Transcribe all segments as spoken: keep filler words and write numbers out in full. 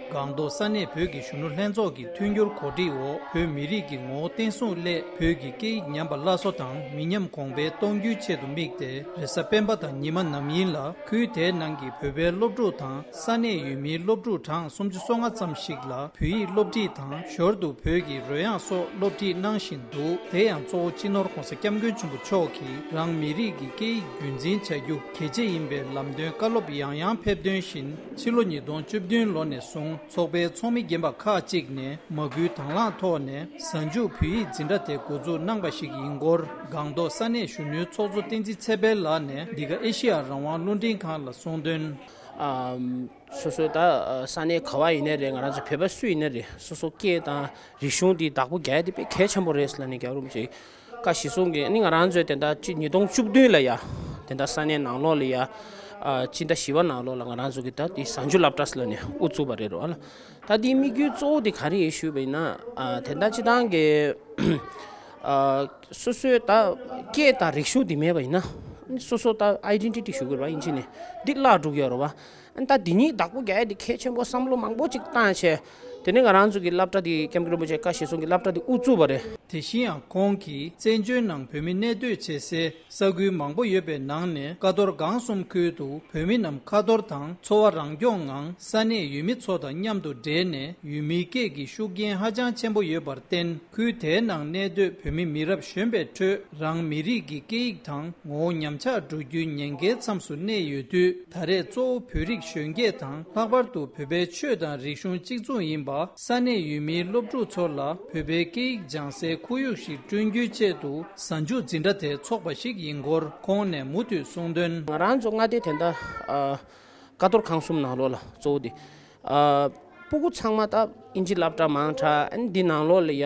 སྒང་ཏོག་ས་གནས་བོད་ཀྱི་གཞོན་ནུ་ལྷན་ཚོགས་ཀྱི་མཐུན་འགྱུར་གོ་སྒྲིག་འོག་བོད་མི་རིགས་ཀྱི་ངོ་བོ་བརྟན་སྲུང་སླད་བོད་ཀྱི་སྐད་ཡིག་ཉམས་པ་སླར་གསོ་དང་མི་ཉམས་གོང་འཕེལ་གཏོང་རྒྱུའི་ཆེད་དུ་དམིགས་ཏེ། རེས་གཟའ་སྤེན་པ་དང་ཉི་མ་ནམ་ཡིན་ལ་ཁུལ་དེའི་ནང་གི་བོད་པའི་སློབ་ཕྲུག་དང་ས་གནས་ཡུལ་མིའི་སློབ་ཕྲུག་གྲངས་སུམ་ཅུ་སོ་ལྔ་ཙམ་ཞིག་ལ་བོད་ཡིག་སློབ་ཁྲིད་དང་ཞོར་དུ་བོད་ཀྱི་རོལ་དབྱངས་སོགས་སློབ་ཁྲིད་གནང་བཞིན་འདུག་དེ་ཡང་གཙོ་བོ་སྤྱི་ནོར་༸གོང་ས་༸སྐྱབས་མགོན་ཆེན་པོ་མཆོག་གིས་རང་མི་རིགས་ཀྱི་སྐད་ཡིག་རྒྱུན་འཛིན་བྱ་རྒྱུ་གལ་ཆེ་ཡིན་པའི་ལམ་སྟོན་བཀའ་སློབ་ཡང་ཡང་ཕེབས་དོན་བཞིན། ཕྱི་ལོ་ཉིས་སྟོང་བཅུ་བདུན་ལོ་ནས་བཟུང་ཚོགས་པའི་ཚོགས་མི་རྒན་པ་ཁག་ཅིག་ནས་མ་སྐུལ་དང་བླངས་ཐོག་ནས་གཟའ་མཇུག་བོད་ཡིག་འཛིན་གྲྭ་དེ་འགོ་འཛུགས་གནང་པ་ཞིག་ཡིན་སྐོར། སྒང་ཏོག་ས་གནས་གཞོན་ནུའི་ཚོགས་གཙོ་བསྟན་འཛིན་ཚེ་འཕེལ་ལགས་ནས་འདི་ག་ཨེ་ཤི་ཡ་རང་དབང་རླུང་འཕྲིན་ཁང་ལ་གསུངས་དོན། ཨམ། སོ་སོའི་ད་ས་གནས་ག་བ་ཡིན་ནའི་རེད། ང་རང་ཚོ་བོད་པ་སུ་ཡིན་ནའི་རེད། སོ་སོ་སྐད་དང་རིག་གཞུང་འདི་བདག་པོ་རྒྱག་ཡ་དེ་དཔེ་གལ་ཆེན་པོ་རེད་ཟེར་ལབ་ནས་རྒྱལ་བ་རིན་པོ་ཆེ་བཀའ་གཞིར་བཟུང་གིས་ནི་ང་རང་ཚོའི་དེ་འདྲ་ཅི་ཉིས་སྟོང་བཅུ་བདུན་ལ་ཡ་དེ་འདྲ་ས་གནས་ནང་ལོགས་ལ་ཡ་ཨ་སྤྱི་ཟླ་བཞི་པ་ནང་ལོགས་ལ་ང་རང་ཚོ་གི་ད་དེ་གཟའ་མཇུག་སློབ་གྲྭ་ཟེར་ལབ་ནས་དབུ་བཙུགས་པ་རེད་རོ་ཨ་ལ། ད་དེའི་དམིགས་ཡུལ་གཙོ་བོ་དེ་ག་རེ་ཡིན་ཞུས་པ་ཡིན་ན། ཨ་དེ་འདྲ་སྤྱི་བཏང་གི་ཨ་སོ་སོའི་ད་སྐད་དང་རིག་གཞུང་དེ་མེད་པ་ཡིན་ན་སོ་སོ་ད་ཨའི་ཌེན་ཊི་ཊི་ཞུ་དགོས་རེད་པ། ཨིན་ཇི་ནས་འདི་བརླག་འགྲོ་གི་ཡོད་རེད་པ། ཨ་ད་འདི་གཉིས་བདག་པོ་རྒྱག་ཡ་དེ་གལ་ཆེན་པོ་བསམ་བློ་མང་པོ་ཅིག་བཏང་བྱས། དེ་ནས་ང་རང་ཚོ་གི་སློབ་གྲྭ་དེ་སྐྱབས་མགོན་རིན་པོ་ཆེ་བཀའ་གཞིར་བཟུང་གི་སློབ་གྲྭ་དེ་དབུ་བཙུགས་པ་རེད། དེ་བཞིན་ཡང་ཁོང་གིས་བཙན་བྱོལ་ནང་བོད་མི་གནས་སྡོད་བྱེད་སའི་ས་ཁུལ་མང་པོ་ཡོད་པའི་ནང་ནས་ཀ་རྡོར་སྒང་གསུམ་ཁུལ་དུ་བོད་མི་རྣམས་ཁ་ཐོར་དང་འཚོ་བ་རང་སྐྱོང་ངང་ས་གནས་ཡུལ་མི་ཚོ་དང་མཉམ་དུ་འབྲེལ་ནས་ཡུལ་མིའི་སྐད་ཀྱི་ཤུགས་རྐྱེན་ཧ་ཅང་ཆེན་པོ་ཡོད་པར་བརྟེན། ཁུལ་དེའི་ནང་གནས་སྡོད་བོད་མི་མི་རབས་གཞོན་པའི་ཁྲོད་རང་མི་རིགས་ཀྱི་སྐད་ཡིག་དང་ངོ་བོ་ཉམས་ཆག་འགྲོ་རྒྱུའི་ཉེན་ཁའི་མཚམས་སུ་གནས་ཡོད་དུས། ད་རེས་གཙོ་བོ་བོད་རིགས་གཞོན་སྐྱེས་དང་ལྷག་པར་དུ་བོད་པའི་ཆོས་དང་རིག་གཞུང་གཅིག་མཚུངས་ཡིན་པ་ས་གནས་ཡུལ་མིའི་སློབ་ཕྲུག་ཚོ་ལ་བོད་པའི་སྐད་ཡིག་སྦྱང་སའི་ཁོར་ཡུག་ཞིག་བསྐྲུན་རྒྱུའི་ཆེད་དུ་གཟའ་མཇུག་འཛིན་གྲྭ་དེ་འཚོགས་པ་ཞིག་ཡིན་སྐོར་ཁོང་ནས་མུ་མཐུད་གསུངས་དོན། ང་རང་ཚོ་མངའ་སྡེ་དེ་འདྲ་ཨ་ཀ་རྡོར་ཁང་གསུམ་ནང་ལོགས་ལ་གཙོ་བོ་དེ་ཨ་སྤུ་གུ་ཚང་མ་ད་ཨིན་ཇི་སློབ་གྲྭ་མང་དྲགས། ཨ་ནི་འདི་ནང་ལོགས་ལ་ཡ་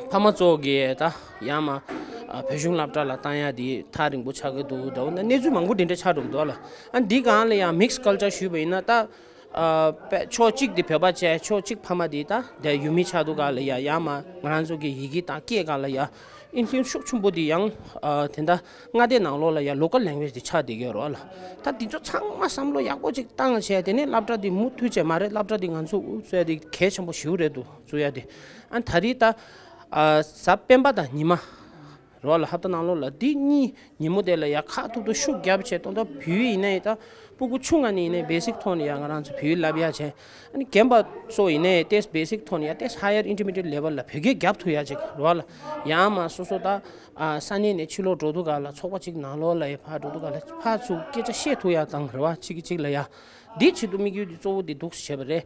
ཕ་མ་ཚོ་གིས་ད་ཡང་མ་ཨ་བོད་གཞུང་སློབ་གྲྭ་ལ་བཏང་ཡ་དེ་ཐག་རིང་པོ་ཆགས་ཀྱི་འདུག་འདྲ་བོ་ན་གནས་ཚུལ་མང་པོ་འདི་འདྲ་ཆགས་འགྲོ་འདུག་ལ། ཨ་འདི་སྒང་ལ་ཡང་མིག་སི་ཀལ་ཅར་ཞུས་པ་ཡིན་ན་ད་ཨ་དཔེ་ཕྱོགས་གཅིག་དེ་བོད་པ་བྱས། ཕྱོགས་གཅིག་ཕ་མ་དེ་ད་དེ་ཡུལ་མི་ཆགས་འདུག་ག་ལ་ཡ། ཡང་མ་ང་རང་ཚོ་གི་ཡི་གེ་དང་སྐད་སྒང་ལ་ཡ་ཨིན་ཕུ་ལུ་ཨེན་སི་ཤུགས་ཆེན་པོ་དེ་ཡང་ཨ་དེ་འདྲ་མངའ་སྡེ་ནང་ལོགས་ལ་ཡ་ལོ་ཀལ་ལེང་གུ་ཨེཇ་དེ་ཆགས་བསྡད་ཀྱི་ཡོད་རེད་བ་ལ། ད་དེ་ཚོ་ཚང་མ་བསམ་བློ་ཡག་པོ་ཅིག་བཏང་བྱས། དེ་ནས་སློབ་གྲྭ་དེ་མུ་མཐུད་བྱས་མ་རེད། སློབ་གྲྭ་དེ་ང་ཚོ་དབུ་གཙོས་དེ་གལ་ཆེན་པོ་ཞེ་པོ་རེད་འདུག་བཙུགས་ཡ་དེ། ཨ་ད་རེས་ད་ཨ་གཟའ་སྤེན་པ་དང་ཉི་མ་རེད་བ་ལ། ཧབ་ཏ་ནང་ལོགས་ལ་འདི་གཉིས་ཉིན་མོ་དེ་ལ་ཡ་ཁག་ཐུག་ཐུག་ཤུགས་རྒྱབ་བྱས། ད་ལྟ་བོད་ཡིག་ཡིན་ནའི་ད་སྤུ་གུ་ཆུང་ང་ནས་ཡིན་ནའི་བེ་སིག་ཐོག་ནས་ཡ་ང་རང་ཚོ་བོད་ཡིག་བསླབ་ཡ་བྱས། ཨ་ནི་རྒན་པ་ཚོ་ཡིན་ནའི་ཏེས་བེ་སིག་ཐོག་ནས་ཡ་ཏེས་ཧ་ཡར་ཨིན་ཊར་མི་ཌི་ཡེཊ་ལེ་ཝལ་ལ་བོད་སྐད་རྒྱབ་ཐུབ་ཡ་ཅིག་རེད་བ་ལ། ཡང་མ་སོ་སོ་ད་ཨ་ས་གནས་ནས་ཕྱི་ལོགས་འགྲོ་དུས་ག་ལ་ཚོགས་པ་ཅིག་ནང་ལོགས་ལ་ཡ་ཕར་འགྲོ་དུས་ག་ལ་ཕར་ཚུར་སྐད་ཆ་བཤད་ཐུབ་ཡ་དང་རེད་བ། གཅིག་གིས་གཅིག་ལ་ཡ། འདིའི་ཆེད་དུ་དམིགས་ཡུལ་འདི་གཙོ་བོ་འདི་འདུག་སེ་བྱས་པ་རེད།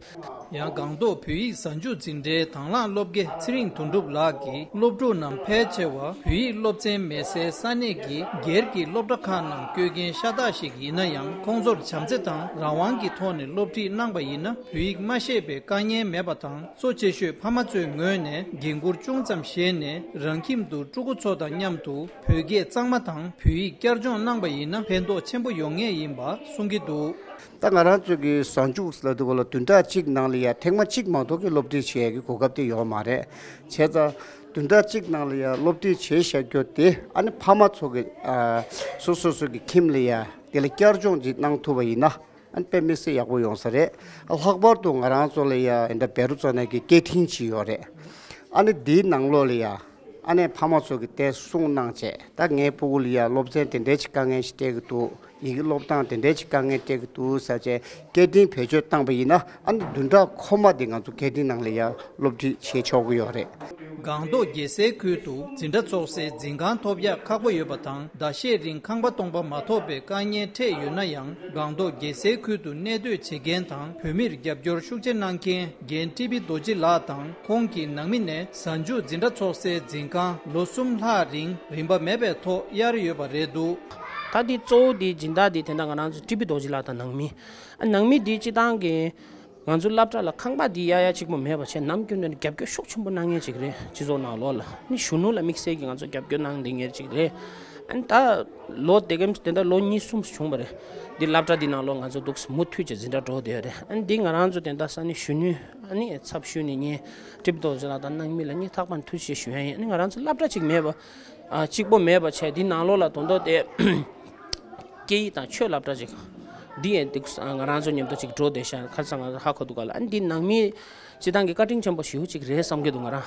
ཡང་སྒང་ཏོག་བོད་ཡིག་གཟའ་མཇུག་འཛིན་གྲྭའི་དང་བླངས་སློབ་དགེ་ཚེ་རིང་དོན་གྲུབ་ལགས་ཀྱིས་སློབ་ཕྲུག་རྣམས་ཕལ་ཆེ་བ་བོད་ཡིག་སློབ་ཚན་མེད་སའི་ས་གནས་ཀྱི་སྒེར་གྱི་སློབ་གྲྭ་ཁག་ནང་བསྐྱོད་མཁན་ཤ་སྟག་ཞིག་ཡིན་ན་ཡང་། ཁོང་ཚོར་བྱམས་བརྩེ་དང་རང་དབང་གི་ཐོག་ནས་སློབ་ཁྲིད་གནང་པ་ཡིན་ན་བོད་ཡིག་མ་ཤེས་པའི་དཀའ་ངལ་མེད་པ་དང་། གཙོ་ཆེ་ཤོས་ཕ་མ་ཚོའི་ངོས་ནས་འགན་འཁུར་ཅུང་ཙམ་བཞེས་ནས་རང་ཁྱིམ་དུ་ཕྲུ་གུ་ཚོ་དང་མཉམ་དུ་བོད་སྐད་གཙང་མ་དང་བོད་ཡིག་བསྐྱར་སྦྱོང་གནང་པ་ཡིན་ན་ཕན་ཐོགས་ཆེན་པོ་ཡོང་ངེས་ཡིན་པ་གསུང་གི་འདུག་ད་ང་རང་ཚོ་གི་གཟའ་མཇུག་ལ་དུ་གོ་ལ་བདུན་ཕྲག་གཅིག་ནང་ལ་ཡ་ཐེངས་མ་གཅིག་མ་གཏོགས་ཀྱི་སློབ་ཁྲིད་བྱེད་ཡ་གི་གོ་སྐབས་དེ་ཡོད་མ་རེད། བྱས་ཙང་བདུན་ཕྲག་གཅིག་ནང་ལ་ཡ་སློབ་ཁྲིད་བྱེད་བཞག་རྒྱུ་དེ་ཨ་ནི་ཕ་མ་ཚོ་གི་ཨ་སོ་སོ་སོ་གི་ཁྱིམ་ལ་ཡ་དེ་ལ་བསྐྱར་སྦྱོང་ཅིག་གནང་ཐུབ་པ་ཡིན་ན་ཨ་ནི་དཔེ་མི་སྲིད་ཡག་པོ་ཡོང་ས་རེད། ལྷག་པར་དུ་ང་རང་ཚོ་ལ་ཡ་ཨེ་འདྲ་བེ་རུ་ཙོ་ནས་ཀྱི་སྐད་འཕྲིན་ཅིག་ཡོད་རེད། ཨ་ནི་དེའི་ནང་ལོགས་ལ་ཡ་ཨ་ནི་ཕ་མ་ཚོ་གི་དེ་གསུང་གནང་བྱས། ད་ངའི་སྤུ་གུ་ལ་ཡ་སློབ་ཚན་དེ་འདྲའི་ཅིག་དཀའ་ངལ་ཞིག་འཕྲད་ཀྱི་འདུག་ཡི་གེ་སློབ་སྟངས་དེ་འདྲའི་ཅིག་དཀའ་ངལ་འཕྲད་ཀྱི་འདུག་ཟེར་བྱས་སྐད་འཕྲིན་བེད་སྤྱོད་བཏང་པ་ཡིན་ན་ཨ་ནི་བདུན་ཕྲག་ཁོ་མ་དེ་ང་ཚོ་སྐད་འཕྲིན་ནང་ལ་ཡ་སློབ་ཁྲིད་བྱེད་ཆོག་གི་ཡོད་རེད། སྒང་ཏོག་རྒྱལ་སའི་ཁུལ་དུ་འཛིན་གྲྭ་ཚོགས་སའི་འཛིན་ཁང་ཐོབ་ཡག་ཁག་པོ་ཡོད་པ་དང་། ཟླ་ཤས་རིང་ཁང་པ་སྟོང་པ་མ་ཐོབ་པའི་དཀའ་ངལ་འཕྲད་ཡོད་ན་ཡང་། སྒང་ཏོག་རྒྱལ་སའི་ཁུལ་དུ་གནས་སྡོད་བྱེད་མཁན་དང་བོད་མིར་རྒྱབ་སྐྱོར་ཤུགས་ཆེ་གནང་མཁན་རྒན་ཀྲི་པི་རྡོ་རྗེ་ལགས་དང་། ཁོང་གི་ནང་མི་ནས་གཟའ་མཇུག་འཛིན་གྲྭ་ཚོགས་སའི་འཛིན་ཁང་ལོ་གསུམ་ལྷག་རིང་རིན་པ་མེད་པའི་ཐོག་གཡར་ཡོད་པ་རེད་འདུག་ད་འདི་གཙོ་བོ་འདི་སྦྱིན་བདག་འདི་དེ་འདྲ་ང་རང་ཚོ་ཀྲི་པི་རྡོ་རྗེ་ལགས་དང་ནང་མི། ཨ་ནང་མི་འདི་སྤྱི་བཏང་གི་ང་ཚོ་སློབ་གྲྭ་ལ་ཁང་པ་འདི་གཡར་ཡ་གཅིག་པོ་མེད་པ་བྱས། ནམ་རྒྱུན་དུ་རྒྱབ་སྐྱོར་ཤུགས་ཆེན་པོ་གནང་མཁན་ཅིག་རེད། སྤྱི་ཚོགས་ནང་ལོགས་ལ་ནི་གཞོན་ནུ་ལ་དམིགས་བསལ་གྱི་ང་ཚོ་རྒྱབ་སྐྱོར་གནང་བསྡད་མཁན་ཅིག་རེད། ཨ་ནི་ད་ལོ་དེ་གམ་དེ་འདྲ་ལོ་གཉིས་གསུམ་བྱུང་བ་རེད། འདི་སློབ་གྲྭ་འདི་ནང་ལོགས་ང་ཚོ་འདུག་མུ་མཐུད་ཀྱི་འཛིན་གྲྭ་འགྲོ་བསྡད་ཡོད་རེད། ཨ་ནི་འདི་ང་རང་ཚོ་དེ་འདྲ་ས་གནས་གཞོན་ནུ་ཨ་ནི་ཚབ་ཞུས་ནས་ངས་ཀྲི་པི་རྡོ་རྗེ་ལགས་དང་ནང་མི་ལ་ངས་ལྷག་པར་ཐུགས་རྗེ་ཆེ་ཞུ་ཡ་ཡིན། ཨ་ནི་ང་རང་ཚོ་སློབ་གྲྭ་གཅིག་མེད་པ། ཨ་གཅིག་པོ་མེད་པ་བྱས། འདི་ནང་ལོགས་ལ་དོན་དག་དེ་སྐད་ཡིག་དང་ཆོས་སློབ་གྲྭ་ཅིག་ འདི་ཡང་འདི་ང་རང་ཚོ་མཉམ་དུ་ཅིག་འགྲོ་བསྡད་ཤག་ཁ་སང་ང་ཧ་གོ་འདུག་ག་ལ། ཨ་འདི་ནང་མི་སྤྱི་བཏང་གི་བཀའ་དྲིན་ཆེན་པོ་ཞེ་པོ་ཅིག་རེད་བསམ་གྱི་འདུག་ང་རང་།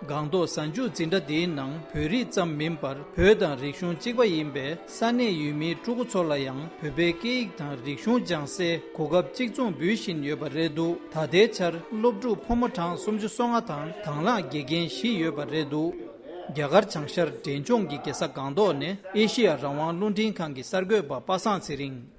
སྒང་ཏོག་གཟའ་མཇུག་འཛིན་གྲྭ་འདིའི་ནང་བོད་རིགས་ཙམ་མིན་པར་བོད་དང་རིག་གཞུང་གཅིག་པ་ཡིན་པའི་ས་གནས་ཡུལ་མིའི་ཕྲུ་གུ་ཚོ་ལ་ཡང་བོད་པའི་སྐད་ཡིག་དང་རིག་གཞུང་སྦྱང་སའི་གོ་སྐབས་གཅིག་མཚུངས་འབུལ་བཞིན་ཡོད་པ་རེད་འདུག་ད་ལྟའི་ཆར་སློབ་ཕྲུག་ཕོ་མོ་གྲངས་སུམ་ཅུ་སོ་ལྔ་དང་དང་བླངས་དགེ་རྒན་བཞི་ཡོད་པ་རེད་འདུག་རྒྱ་གར་བྱང་ཤར་འབྲས་ལྗོངས་ཀྱི་རྒྱལ་ས་སྒང་ཏོག་ནས་ཨེ་ཤི་ཡ་རང་དབང་རླུང་འཕྲིན་ཁང་གི་གསར་འགོད་པ་པ་སངས་ཚེ་རིང་།